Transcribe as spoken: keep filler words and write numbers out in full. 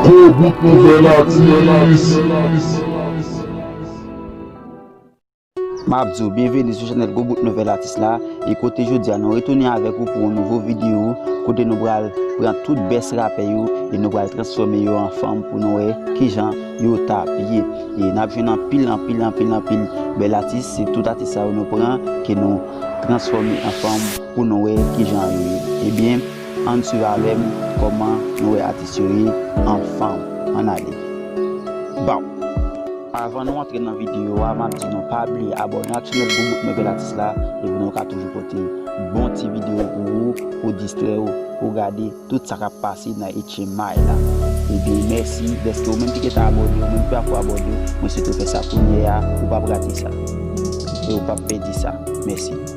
Gwo bout nouvèl atis. M ap di w byenveni sou chanèl Gwo Bout Nouvèl Atis la, e kote jodi a nou retounen avèk ou pou yon nouvo videyo, kote nou pral pran tout bèst rapè yo e nou pral transfòme yo an fanm pou nou wè kijan yo t ap ye. E n ap jwenn anpil, anpil, anpil, anpil bèl atis. Se tout atis sa yo nou pran, ke nou transfòme an fanm pou nou wè kijan yo ye. Ebyen, ann swiv avè m kòman nou wè atis yo ye an fanm. Ann ale. Bon. Avan nou antre nan videyo a, m ap di nou pa bliye abòne ak chanèl Gwo Bout Nouvèl Atis la, epi nou ka toujou pote bon ti videyo pou ou, pou distrè w, pou gade tout sa k ap pase nan H M I la. Ebyen, mèsi dèske ou menm ki gentan abòne, ou menm ki pako abòne, mwen swete w fè sa kounye a, ou p ap rate sa. E ou p ap pèdi sa. Mèsi.